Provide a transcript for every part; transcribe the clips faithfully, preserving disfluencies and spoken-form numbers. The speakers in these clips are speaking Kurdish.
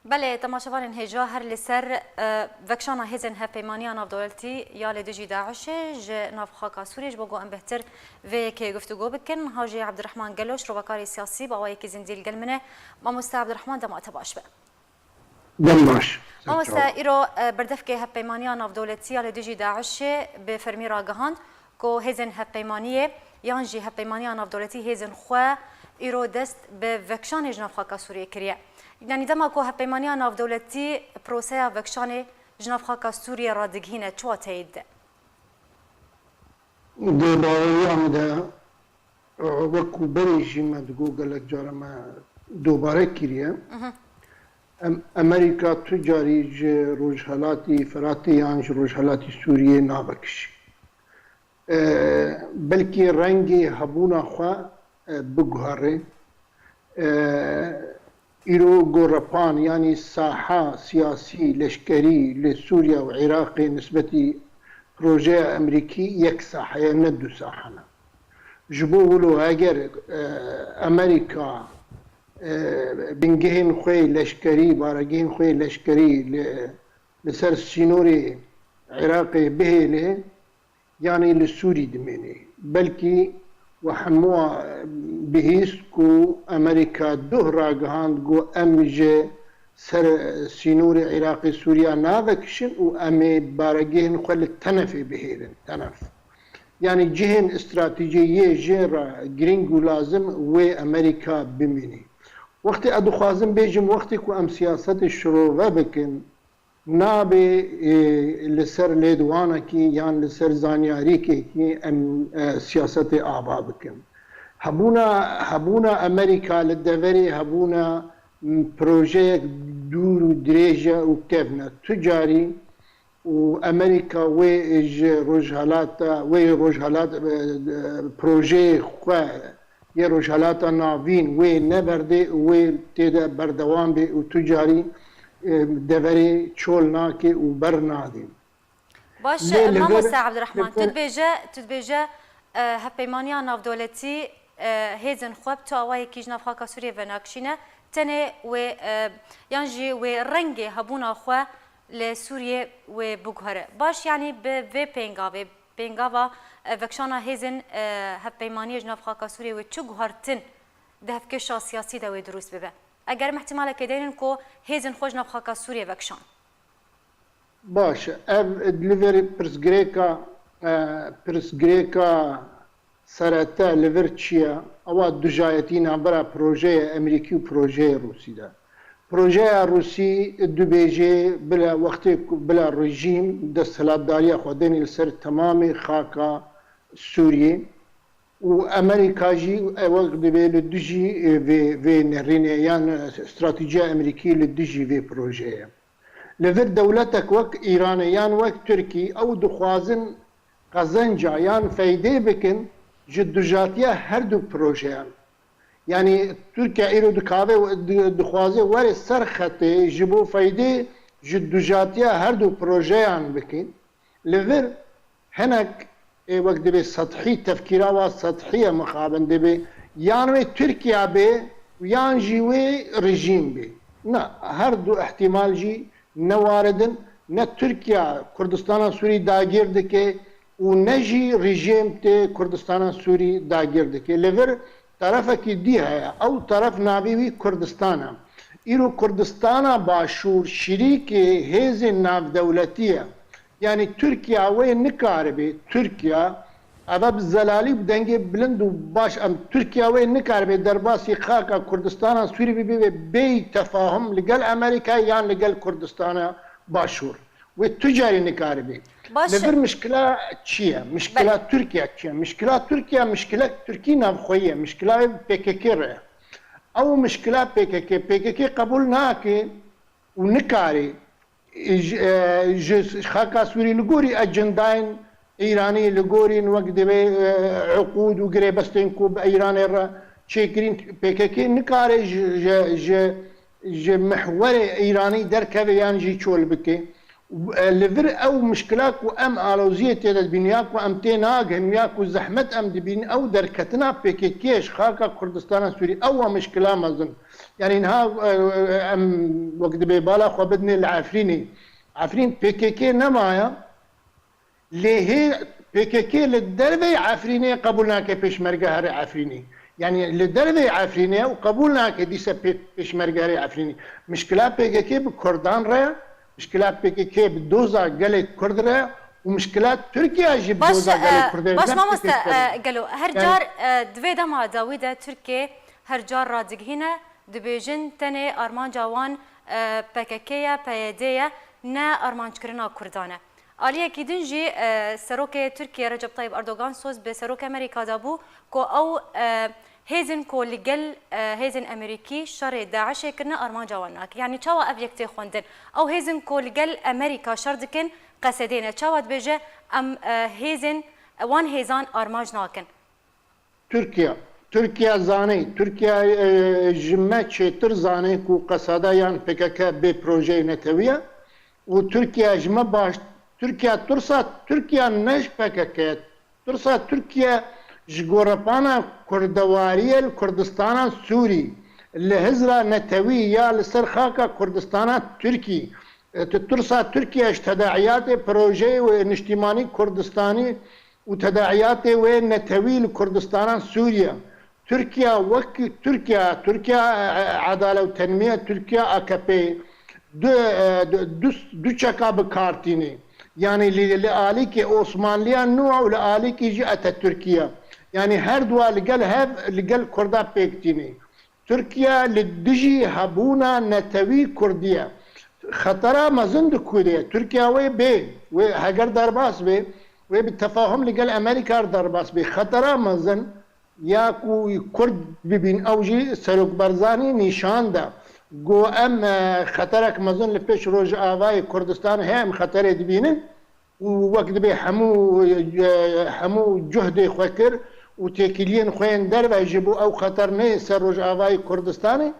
Belê, temaşevanên hêja, her li ser, e, vekşana hêzên hevpeymaniya navdewletî ya li dijî DAIŞê ji nav xaka Sûriyê, ji bo ku em bêhtir vê yekê guftûgo bikin, Hajî Ebdirehman Geloş, rovakarê siyasî, bi awayekî zindî li gel min e. Mamoste Ebdirehman, dema te baş be. Dem baş. Mamoste, îro, e, berdevkê hevpeymaniya navdewletî ya li dijî DAIŞê bi fermî ragihand ku hêzên hevpeymaniyê yan jî hevpeymaniya navdewletî hêzên xwe îro dest bi vekşanê ji nav xaka Sûriyê kiriye. Yanî dema ku hevpeymaniya navdewletî proseya vekşanê ji nav xaka Sûriyê radigihîne, çi wateyê dide? Di baweriya min de, e, wekî berê jî me digot, gelek cara me dobare kiriye. Mhm. Em, Amerîka tu carî ji Rojhelatî Firatê yan ji Rojhelatî Sûriyê navekişî. E, belkî rengê hebûna xwe, e, biguhere. E, îro gorepan, yanî saha siyasî, leşkerî li Sûriye û Iraqê nisbetî projeya Amerîkî yek saha ye, ne du saha ne. Ji bo wilo eger, e, Amerîka, e, bingehên xwe yê leşkerî, baregehên xwe yê leşkerî li, li ser sînorê Iraqê bihêle, yanî li Sûrî dimêne. Belkî we hemû bihîst ku Amerîka duh ragihand ku em ji ser sînorê Iraqê Sûriya navekişin û em ê baregehên xwe li Tenefê bihêlin. Tenef. Yanî cihên stratejî yê jê re girîng û lazim wê Amerîka bimînî. Wextê ez dixwazim bêjim, wextê ku em siyasetê şirove bikin, nabe, e, li ser lêdwanekî yan li ser zanyarîkekî em, e, siyasetê ava bikin. Hebûna, hebûna Amerîka li deverê hebûna, m, projeyek dûr û dirêj e û kevn e. Tu carî û Amerîka wê ji Rojhelata, wê Rojhelat, e, e, projeyê xwe yê Rojhelata Navîn wê neberdê û wê tê de berdewam bê û tu carî, e, deverê çol nake û bernadê. Baş, lê li vir mamoste Ebdirehman, tu dibêje, tu dibêje, e, hevpeymaniya navdewletî, e, hêzên xwe bi tu awayekî ji nav xaka Sûriyê venakişîne, tenê wê, e, yan jî wê rengê hebûna xwe li Sûriyê wê biguhere. Baş, yanî bi vê pêngavê, pêngava, e, vekşana hêzên, e, hevpeymaniyê ji nav xaka Sûriyê wê çi guhertin di hevkêşa siyasî de wê dirûst bibe? Eger em ihtimalekê deynin ku hêzên xwe ji nav xaka Sûriyê vekşan. Baş, ev li vir pirsgirêka, e, pirsgirêka serete li vir çi ye? Ewa dujayetî navbera projeyê Amerîkî û projeyê Rûsî de. Projeya Rûsî dibêje bila wextê ku bila rejîm desthilatdariya xwe denê li ser temamê xaka Sûriyê û Amerîka jî ew wek dibê li dijî, e, vê, vê nerînê yan, e, stratejiya Amerîkî li dijî vê projeyê ye. Li vir dewletek wek Îranê yan wek Tirkî ew dixwazin qezenca yan feydê bikin ji dujatiya her du projeyan. Yanî Tirkiye îro dikave, di-, dixwaze were ser xetê ji bo feydê ji dujatiya her du projeyan bikin. Li vir hinek ê wek dibê sethî, tefkîra wa sethî ye mixabin dibê yan wê Tirkiye bê û yan jî wê rejîm bê. Na, her du ihtimal jî ne warid in, ne Tirkiye Kurdistana Sûrî dagir dike û ne jî rejîm tê Kurdistana Sûrî dagir dike. Li vir terefekî dî heye. Ew teref navê wî Kurdistan e. Îro Kurdistana Başûr şirîkê hêzên navdewletî ye. Yanî Tirkiye wê nikaribê, Tirkiye, eve bi zelalî, bi dengê bilind û baş, em Tirkiye wê nikaribê derbasî xaka Kurdistana Sûrî bibe ve bêyî tefahum li gel Amerîkayê yan li gel Kurdistana Başûr. Wê tu carî nikaribê. Baş, Li vir mişkila çi ye? Mişkila Belê. Tirkiye çi ye? Mişkila Tirkiye mişkilek Tirkî navxweyî ye. Mişkila wê P K K re ye. Ew mişkila P K K, P K K qebûl nake û nikare ji, e, ji xaka Sûrî li gorî ecendayên Îranî, li gorî wek divê, e, uqûd û girêbestên ku bi Îranê re çêkirîn, P K K nikare ji, ji, ji, ji mihwerê Îranî derkeve yan jî çol bike. Û, e, li vir ew mişkila ku em aloziyê tê de dibînin ya ku em tê nagihîn ya ku zehmet em dibînin, ew derketina P K K ji xaka Kurdistana Sûrî, ew e mişkila mezin. Yanî niha, e, e, em wek dibê bala xwe bidinê li Efrînê. Efrîn P K K nemaye, lê hê P K K li derveyî Efrînê qebûl nake pêşmerge here Efrînê. Yanî li derveyî Efrînê û qebûl nake dîse pê-, pêşmerge here Efrînê. Mişkila P K K bi Kurdan re ye, mişkila P K K bi doza gelê Kurd re ye û mişkila Tirkiye jî bi Baş, doza gelê e, Kurd re ye. baş Ne mamoste, P K K re. e, Gelo, her Yani car, e, di vê dema dawî de Tirkiye her car radigihîne, dibêjin tenê armanca wan, e, P K K ye, P Y D ye, ne armanckirina Kurdan e. Aliyekî din jî, e, Serokê Tirkiye Recep Tayyip Erdogan soz bi Serokê Amerîka da bû ku ew, e, hêzên ku li gel, e, hêzên Amerîkî şerê DAIŞê kirine armanca wan nake. Yanî çawa ev yek tê xwendin? Ew hêzên ku li gel Amerîka şer dikin, qesedê ne. Çawa dibêje em, e, hêzên, wan hêzan armanc nakin? Tirkiye. Tirkiye zanê. Tirkiye, e, ji me çêtir zanê ku qesada yan P K K bê projeyê netewî ye. Û Tirkiye ji me baş, Tirkiye tirsa Tirkiye ne ji P K K ye. Tirsa Tirkiye ji gorepana kurdewariyê li Kurdistana Sûrî, li hizra netewî ya li ser xaka Kurdistana Tirkî, e, tu tirsa Tirkiye ji tedaiyatê projeyê wê niştîmanî Kurdistanî û tedaiyatê wê netewî li Kurdistana Sûriye. Tirkiye wek Tirkiye, Tirkiye, e, Edale û Tenmiye, Tirkiye A K P, du, e, du, du, du çeka bi kar tînê. Yanî li, li alîkê Osmanliya nû û li alîkî jî Atatürkiye. Yanî her dua li gel hev, li gel Kurda pêk tînê. Tirkiye li dijî hebûna netewî Kurdî ye. Xetera mezin di ku de ye. Tirkiye wê bê, wê heger derbas bê, wê bi tefahum li gel Amerîka re derbas bê. Xetera mezin ya ku Kurd bibîn, ew jî Serok Barzanî nîşan da. Got, em, e, xeterek mezin li pêş Rojavayê Kurdistanê heye, em xeterê dibînin. Û wek dibê hemû, e, hemû cuhdê xwe kir û têkiliyên xwe yên derve ji bo ew xeter neyê ser Rojavayê Kurdistanê.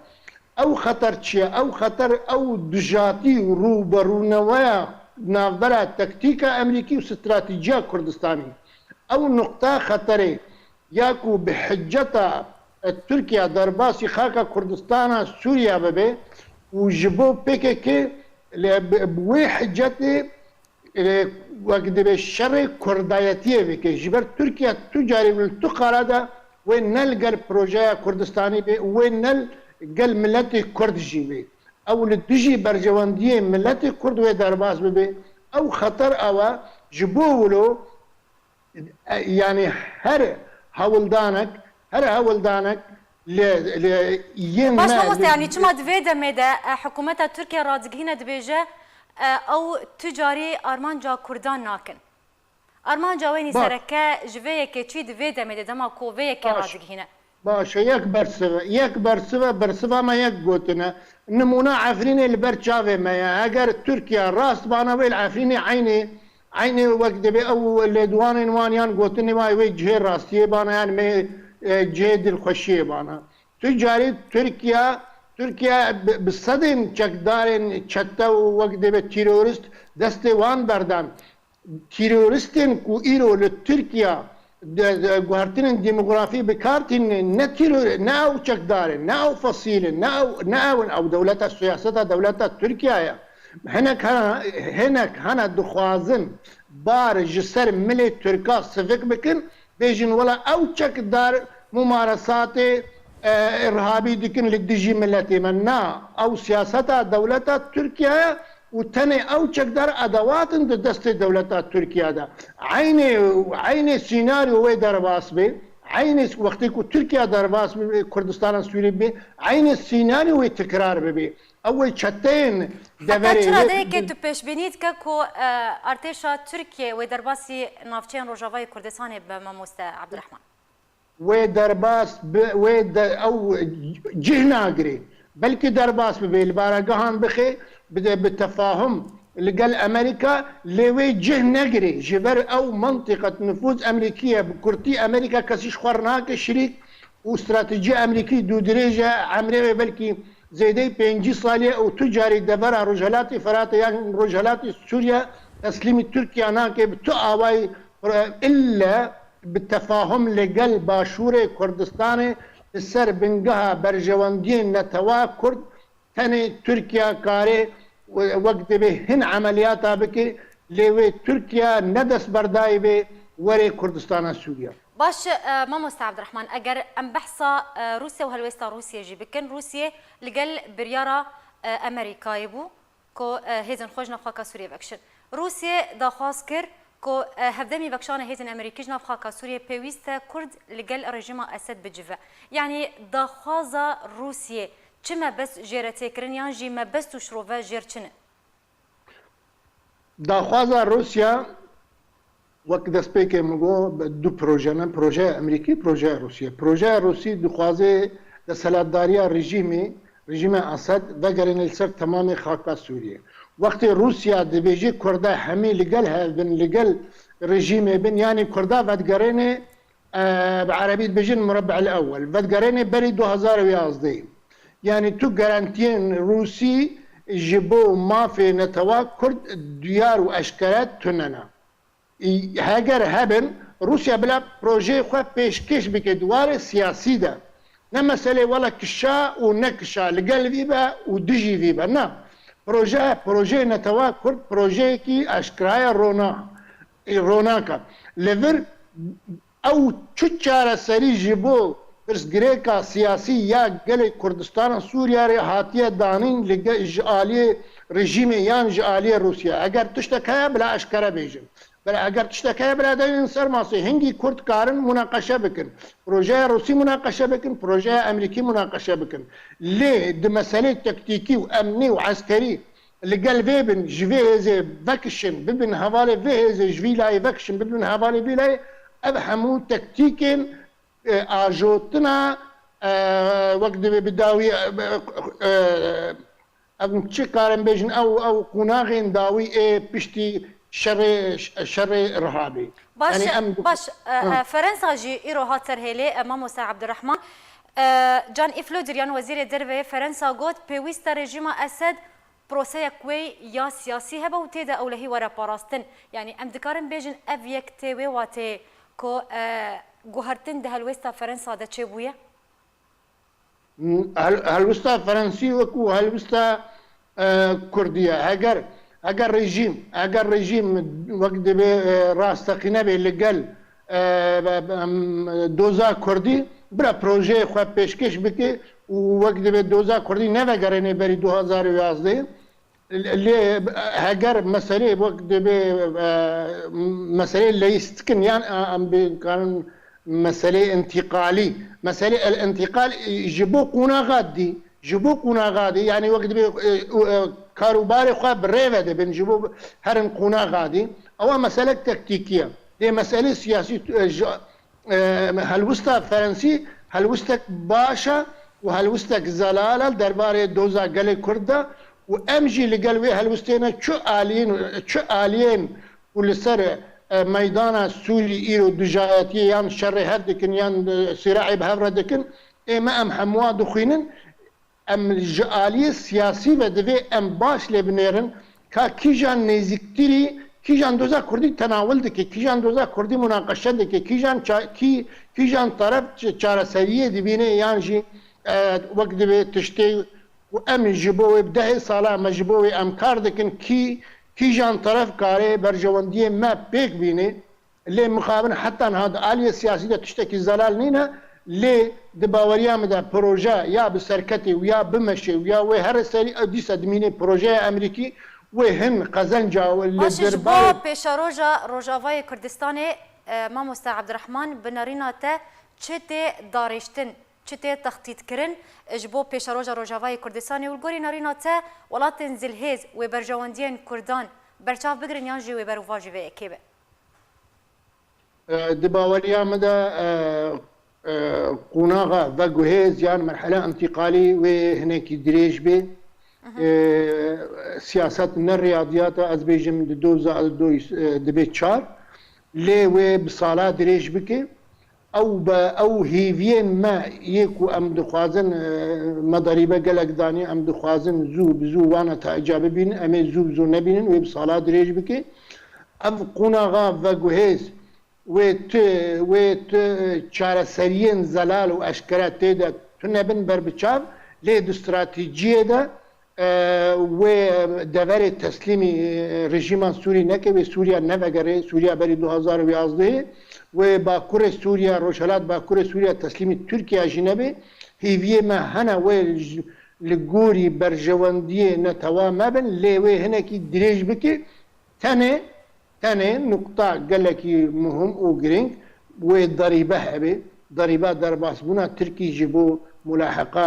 Ew xeter çi ye? Ew xeter, ew dijatî û rûberûneweya navbera tektîka Amerîkî û stratîjiya Kurdistanê. Ew nuqta xeterê ya ku bi hiceta, e, Tirkiye derbasî xaka Kurdistana Sûriye bibe û ji bo P K K li, bi, bi wê hicetê, e, wek dibê şerê kurdayetiyê bike. Ji ber Tirkiye tu carî li tu qala de wê ne li gel projeya Kurdistanî bê, wê ne li gel miletê Kurd jî bê. Ew li dijî berjewendiyê miletê Kurd wê derbas bibe. Ew xeter ew e, ji bo wilo E, yanî her hewldanek, her hewldanek li, li yên Baş me, mamoste, li yanî çima di vê demê de, e, hikûmeta Tirkiye radigihîne dibêje, e, ew tu carî armanca Kurdan nakin? Armanca wê Baş. nîsereke ji vê yekê çi di vê demê de dema ku vê yekê Baş. radigihîne? Baş e, yek bersiv e. Yek bersiv e, bersiva me yek gotine. Nimûna Efrînê li ber çavê me ye. Eger Tirkiye rast bana wê li Efrînê eynê, eynê wek dibê ew lêdwanên wan yan gotinê wan wê cihê rastiyê bana yan mê, e, cihê dilxweşiyê bana. Tu carî Tirkiye, Tirkiye bi, bi sedên çekdarên çete û wek dibê terorist destê wan berdan. Teroristên ku îro li Tirkiye de, de guhertinên demografî bi kar tînin, ne teror, ne ew çekdar in, ne ew fesîl in, ne ew, ne ew in, ew dewleta, siyaseta dewleta Tirkiye ye. Hinek hene, hinek hene dixwazin bar ji ser milê Tirka sivik bikin, bêjin wela ew çekdar mumaresatê, e, irhabî dikin li dijî miletê me. Na, ew siyaseta dewleta Tirkiye ye û tenê ew çekdar edewat in di destê dewleta Tirkiye de. Eynê, eynê sînaryo wê derbas bê, eynê wextê ku Tirkiye derbas bibe, Kurdistana Sûrî bibe, eynê sînaryo wê tikrar bibe. Ew wê çeteyên Heta deverê çi wê radeyekê tu pêşbînî dike ku, e, artêşa Tirkiye wê derbasî navçeyên Rojavayê Kurdistanê be, mamoste Abdurrahman? Wê derbas bi, wê de, ew cih nagirê. Belkî derbas bibe, li baregehan bixê, bide bi tefahum li gel Amerîka, lê wê cih negirê. Ji ber ew mentiqet nifûz Amerîkî ye, bi kurtî Amerîka kesî ji xwe re nake şirîk û stratejî Amerîkî dûdirêj e, emrê wê belkî zêdeyî pêncî salî ye û tu carî devera Rojhelatê Firatê yan Rojhelatê Sûriye teslîmî Tirkiye nake, bi tu awayî ille bi tefahum li gel Başûrê Kurdistanê li ser bingeha berjewendiyên netewa Kurd tenê Tirkiye kare wek divê hin emeliyata bike, lê wê Tirkiye ne destberdayî bê werê Kurdistana Sûriye. Baş, e, mamoste Abdurrahman, eger em behsa, e, Rûsya û helwêsta Rûsiyê jî bikin, Rûsiyê li gel biryara, e, Amerîkayê bû ku, e, hêzên xwe ji nav xaka Sûriyê vekişin. Rûsiyê daxwaz kir ku, e, hevdemî vekişana hêzên Amerîkî ji nav xaka Sûriyê pêwîst e Kurd li gel rejîma Esed bicive. Yanî daxwaza Rûsiyê çi mebest jê re tê kirin yan jî mebest û şirove jêr çi ne? Daxwaza Rûsya, wek destpêkê min got, du proje ne, projeya Amerîkî, projeya Rûsya. Projeya Rûsî dixwaze desthilatdariya rejîmê, rejîma Esed vegerîne li ser temamê xaka Sûriyê. Wextê Rûsya dibêje Kurda hemî li gel hev bin, li gel rejîmê bin, yanî Kurda vedigerîne, e, bi erebî dibêjin murebe'il ewwel, vedigerîne berî du hazar û yazdeh. Yanî tu garantiyên Rûsî ji bo mafê netewa Kurd diyar û eşkere tune ne. Î, heger hebin, Rûsya bila projeyê xwe pêşkêş bike di warê siyasî de. Ne meselê wela kişa û nekişa, li gel vî be û dijî vî be. Na, proje, projeyê netewa Kurd projeyekî eşkera ye, rona, î, ronak e. Li vir ew çi çareserî ji bo pirsgirêka siyasî ya gelê Kurdistana Sûriye re hatiye danîn li ge-, ji aliyê rejîmê yan ji aliyê Rûsya? Eger tiştek heye, bila eşkere bêjin. Belê eger tiştek heye, bila deynin ser masê. Hingî Kurd karin munaqeşe bikin. Projeya Rûsî munaqeşe bikin, projeya Amerîkî munaqeşe bikin. Lê di meselê tektîkî û emnî û eskerî li gel vê bin, ji vê hêzê vekişin, bibin hevalê vê hêzê, ji vî layê vekişin, bibin hevalê vî layê, ev hemû tektîkên, e, ajotina, e, wek divê bi dawî, e, e, em çi karin bêjin, ew, ew qonaxên dawî ê piştî şerê, şerê Irhabê. Baş, yanî em baş, e, Ha. e, Ferensa jî îro hat ser hêlê, e, mamoste Abdurrahman. E, Can Îflo Ciryan, wezîrê derve yê Ferensa got, pêwîst e rejîma Esed proseyek wê ya siyasî hebe û tê de ewlehî were parastin. Yanî em dikarin bêjin ev yek tê wê wateyê ku, e, guhertin di helwêsta Ferensa de çêbûye? Hel-, helwista Fransî wekî helwista, e, Kurdî ye. Heger, heger rejîm, heger rejîm wek divê, e, rasteqîne bê li gel, e, be-, be-, em, doza Kurdî, bira projeyê xwe pêşkêş bike û wek divê doza Kurdî nevegerêne berî du hazar û yazdeh. Lê heger meselê wek divê, e, meselê leyîstikin yan, e, em bikarin meselê întîqalî, meselê el-întîqal, e, ji bo qonaxa dî, ji bo qonaxa dî, yanî wek divê, e, e, karûbarê xwe bi rê ve dibin, ji bo herin qonaxa dî. Ewa meselek tektîkî ye. Lê meselê siyasî, e, ji e, helwista Fransî helwistek baş e û helwistek zelal e derbarê doza gelê Kurd de û em jî li gel wê helwistê ne çi aliyên, çi aliyên ku li ser, e, meydana Sûrî îro dijayetiyê yan şerê hev dikin yan, e, sîraê bi hev re dikin, ê me em hemû wan dixwînin. Em ji aliyê siyasî ve divê em baş lê binêrin ka kîjan nêzîktirî, kîjan doza Kurdî tenawil dike, kîjan doza Kurdî munaqeşe dike, kîjan ça-, kî-, kîjan teref ç-, çareseriyê dibîne yan jî, e, wek divê tiştê ku em ji bo wê bi dehê sala me ji bo wê em kar dikin, kî-, kîjan teref kare berjewendiyê me pêk bîne. Lê mixabin heta niha di aliyê siyasî de tiştekî zelal nîne, lê di baweriya min de proje ya bi serketê û ya bimeşê û ya wê here serî ew dîsa dimîne projeya Amerîkî wê hin qezenca li Baş e, ji bo derbarê pêşeroja Rojavayê Kurdistanê, e, mamoste Abdurrahman, bi nerîna te çi tê darêştin, çi tê textîtkirin, e, ji bo pêşeroja Rojavayê Kurdistanê û li gorî nerîna te welatên zilhêz wê berjewendiyên Kurdan berçav bigirin yan jî wê berûva ji vê yekê be? E, di baweriya min de, e, e, qonaxa veguhêz yan merhela întîqalî wê hinekî dirêj bê. E, siyaset ne riyadiyat e, ez bêjim di doza, di doy, e, dibê çar. Lê wê bi sala dirêj bike. Ew be, ew hêviyên me yê ku em dixwazin, e, me derîbe gelek danî, em dixwazin zû bi zû wan netîca bibînin, em ê zû bi zû nebînin, wê bi sala dirêj bike. Ev qonaxa veguhêz wê tu, wê tu çareseriyên zelal û eşkere tê de tune bin ber bi çav, lê di stratejiyê de, e, wê deverê teslîmî, e, rejîma Sûrî neke, wê Sûriya nevegerê, Sûriya berî du hazar û yazdehê, wê Bakurê Sûriya, Rojhelat Bakurê Sûriya teslîmî Tirkiya jî nebe, hêviyê me hene wê ji, li gorî berjewendiyê netewa mebin, lê wê hinekî dirêj bike, Tenê, tenê nuqta gelekî muhim û girîng wê derîbe hebe. Derîba derbasbûna Tirkî ji bo mulaheqa,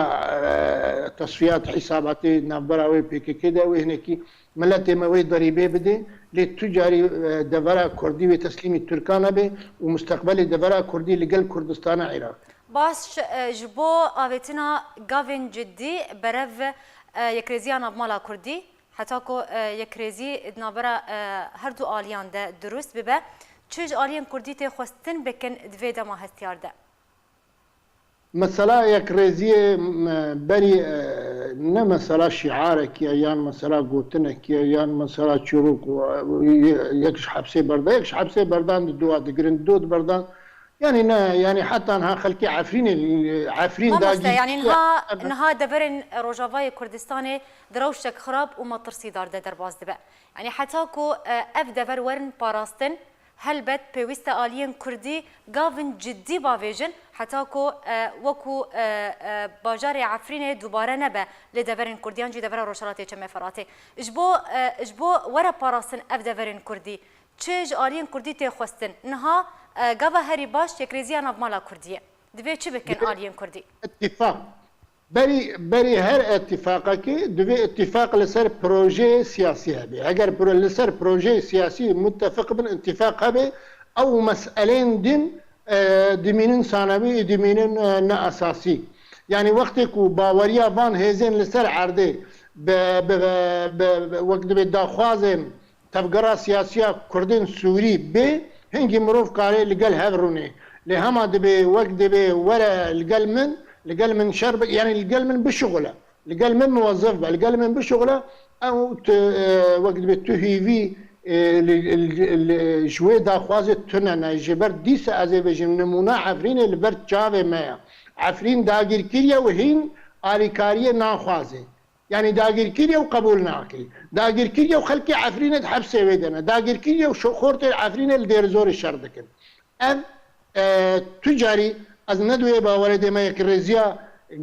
e, tesfiyat hîsabatê navbera wê P K K de wê hinekî miletê me wê derîbê bide. Lê tu carî, e, devera Kurdî wê teslîmî Tirkan nebe û musteqbelê devera Kurdî li gel Kurdistana Iraq. Baş, e, ji bo avêtina gavên cidî berev, e, Yekrêziya Navmala Kurdî, heta ku, e, yekrêzî di navbera, e, her du aliyan de dirust bibe, çi ji aliyên kurdî tê xwestin bikin di vê dema hestiyar de? Mesela yekrêziyê, m-, berî, e, ne mesela şiarekî ye, yan mesela gotinekî ye, yan mesela çîrok, e, yek ji hepsê berdan, yek ji hepsê berdan di dua digirin, di dua diberdan. Yanî ne, yanî heta niha xelkê Efrînê, Efrîn Mamoste, dagîr yanî niha, niha deverên Rojavayê Kurdistanê di rewşek xirab û metirsîdar de derbas dibe. Yanî heta ku, e, ev dever werin parastin, helbet pêwîst e aliyên kurdî gavin cidî bavêjin, heta ku, e, wekû, e, e, bajarê Efrînê dubare nebe li deverên kurdî yan jî devera Rojhilatê Çemê Feratê. Ji bo, e, ji bo were parastin ev deverên kurdî, çi ji aliyên kurdî tê xwestin? Niha, e, gava herî baş yekrêziya navmala kurdî ye. Divê çi bikin aliyên kurdî? Îtîfaq. Berî, berî her îtîfaqekê divê îtîfaq li ser projeyê siyasî hebe. Eger pro-, li ser projeyê siyasî muttefiq bin, îtîfaq hebe, ew meselên din, e, dimînin sanewî, dimînin, e, ne esasî. Yanî wextê ku baweriya van hêzên li ser erdê bi, bi, bi, bi, wek divê daxwazên tevgera siyasiya Kurdên Sûrî bê, hingî mirov karê li gel hev rûnê. Lê hema dibê, wek dibê were li gel min, li gel min şer bi, yanî li gel min bişuxule. Li gel min muwezef be, li gel min bişuxule, ew tu, e, wek dibê tu hîvî, e, li, li, li, ji wê daxwazê tune ne. Ji ber dîsa ez ê bêjim, nimûna Efrînê li ber çavê me ye. Efrîn dagîrkirî ye û hîn alîkariyê naxwaze. Yanî dagîrkirî ye û qebûl nake. Dagîrkirî ye û xelkê Efrînê di hepsê wê de ne. Dagîrkirî ye û şo-, xortê Efrînê li Dêrizorê şer dikin. Ev, e, tu carî ez ne di wê bawerê de me yekrêziya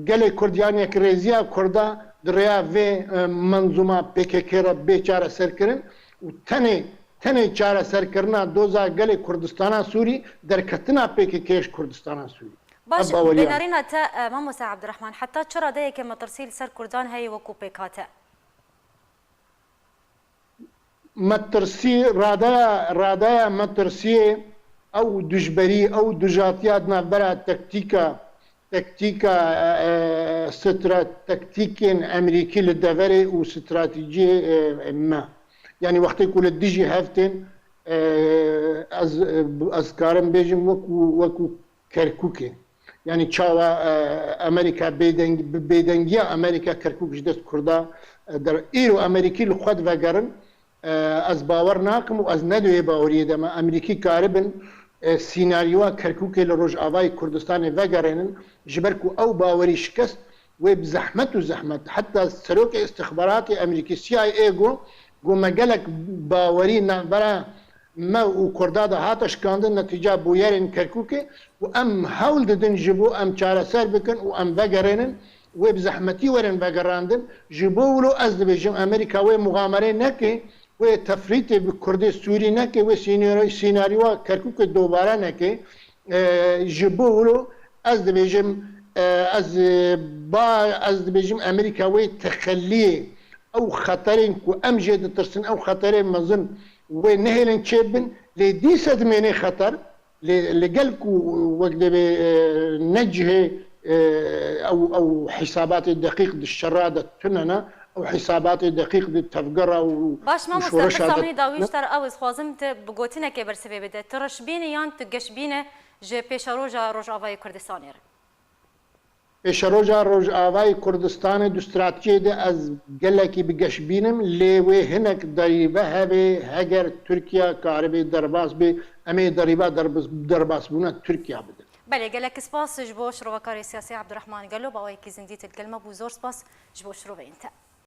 gelê Kurd yan yekrêziya Kurda di rêya vê, e, menzûma P K K re bê çareserkirin û tenê, tenê çareserkirina doza gelê Kurdistana Sûrî derketina P K K ji Kurdistana Sûrî. Baş, bênerîna te, e, Mamoste Ebdurehman, heta çi radeyeke metirsî li ser Kurdan heye wekû pêk hate? Metirsî, radeya, radeya metirsiyê ew dijberî, ew dijatiya di navbera tektîka, tektîka, e, e, stra-, tektîkên Emerîkî li deverê û stratejiyê, e, me. Yanî wextê ku li dijî hev tên, e, ez, ez karim bêjim wekû, wekû Kerkûkê. Yanî çawa, e, Amerîka bêdeng-, bi bêdengiya Amerîka Kerkûk ji dest Kurda, e, der-, îro Amerîkî li xwe divegerin, e, ez bawer nakim û ez ne di wê baweriyê de me. Amerîkî karibin, e, sînaryoya Kerkûkê li Rojavayê Kurdistanê vegerênin, ji ber ku ew bawerî şikest, wê bi zehmet û zehmet, heta serokê îstixbaratê Amerîkî, C I A, got, got, me gelek bawerî navbera me û Kurda de hate şikandin netîca bûyerên Kerkûkê û em hewl didin ji bo em çareser bikin û em vegerênin, wê bi zehmetî werin vegerandin. Ji bo wilo ez dibêjim, Amerîka wê muxamerê neke, wê tefrîtê bi Kurdê Sûrî neke, wê sînero-, sînaryoya Kerkûkê dobare neke. E, ji bo wilo ez dibêjim, e, ez, e, ba, ez dibêjim Amerîka wê texeliyê ew xeterên ku em jê ditirsin, ew xeterên mezin wê nehêlin çêbin, lê dîsa dimênê xeter, lê li gel ku wek dibê, e, ne cihê, e, ew, ew hîsabatê deqîq di şera de tune ne, ew hîsabatê deqîq di tevgera û, Baş, û mamoste, şoreşa pirsa de min î dawî tune. Ji te re ew, ez xwazim tu bi gotinekê bersivê bide. Tu reşbîn î yan tu geşbîn î ji pêşeroja Rojavayê Kurdistanê re? Pêşeroja Rojavayê Kurdistanê di stratejiyê de ez gelekî bi geş bînim, lê wê hinek derîve hebe, heger Tirkiye karibê derbas bê, em ê derîva derbas-, derbasbûna Tirkiye bidin. Belê, gelek spas ji bo şirovekarê siyasî Abdurrahman Gelo, bi awayekî zindî tê digel me bû. Zor spas ji bo şiroveyên te.